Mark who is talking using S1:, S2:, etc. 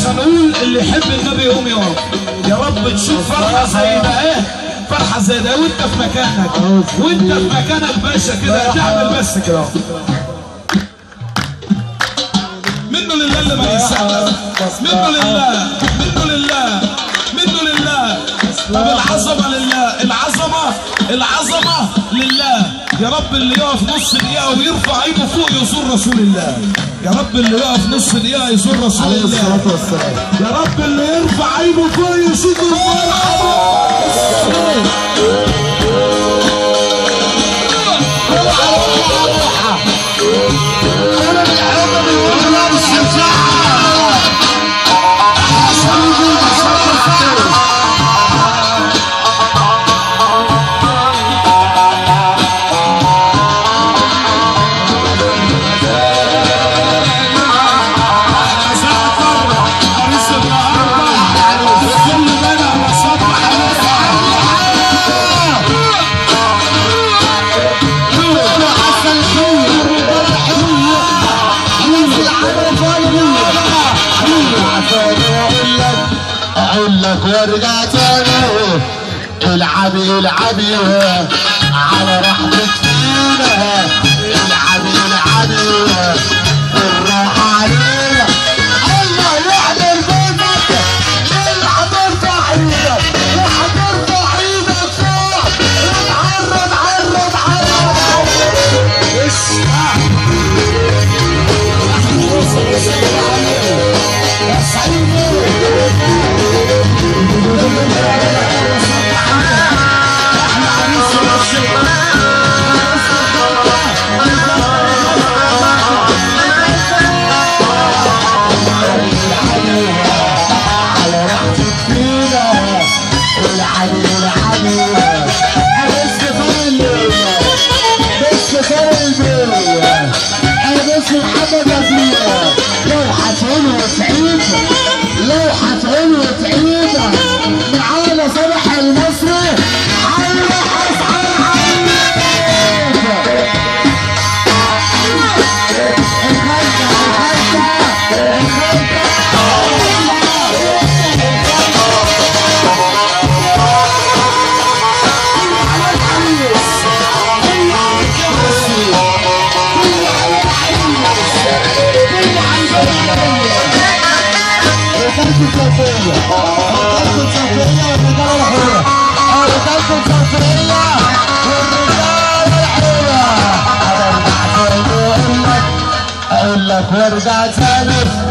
S1: ما نقول اللي يحب النبي يقوم يقف. يا رب تشوف فرحه زي ده، ايه فرحه زي ده وانت في مكانك، وانت في مكانك باشا كده تعمل بس كده. منه لله اللي ما يسقف، منه لله، منه لله، منه لله. طب العظمة لله، العظمة، العظمة لله. يا رب اللي يقف نص دقيقة ويرفع ايده فوق يزور رسول الله. يا رب اللي يقف نص دقيقة يزور رسول الله عليه الصلاة والسلام. يا رب اللي يرفع ايده فوق يشوف الفرحة.
S2: وارجع تاني العبي العبي على راحتك فينا، العبي العبي بالراحة علينا. الله يعمل بيتك، العب ارفع ايدك، وهترفع ايدك فوق، اتعرض عرض عرض.
S1: اسمع يا سعيد،
S2: على راحتك فينا، العبي العبي. بس قلبي انا بس محمد يا لو هتعين وتعيد، لو هتعين وتعيد معانا صباح المصري. اقول لك وارجع تاني.